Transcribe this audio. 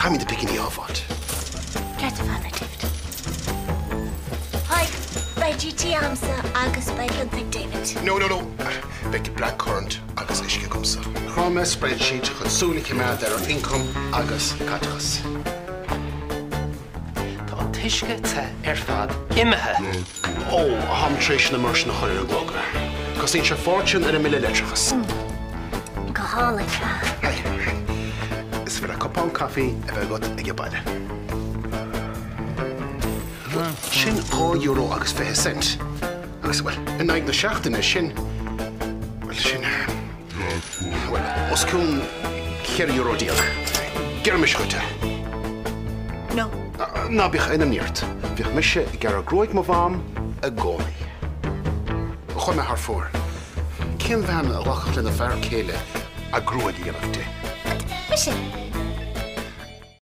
Caithfimid na pinginí a shábháilt. Ceart ar fad, a David. Haigh, beidh GT a'msa agus beidh pionta ag David. No, no, no! Beidh blackcurrant agus uisce agamsa. Chrom mé spreadsheet chun súil a choimeád ar ár ioncam agus caiteachas. Tá an t-uisce te ar fad imithe. Ó, táim tar éis an immersion a chur ar an gclog. Cosnaíonn sé fortune ar an mbille leictreachais. Go hálainn. Hey, is féidir cupán caife a bheith agat ag baile. Sin €2 agus 20 cent. Agus, bhuel, in aghaidh na seachtaine, sin, bhuel, sin, bhuel, os cionn €14. Gearrfaidh mise dhuit é. No. Ná bíodh aon imní ort. Bhíodh mise ag gearradh gruaig mo mham i gcónaí. Chuaigh mé thar fóir. Cén bhean a ghlacfadh lena fear céile a gruaig a dhéanamh di? Mise.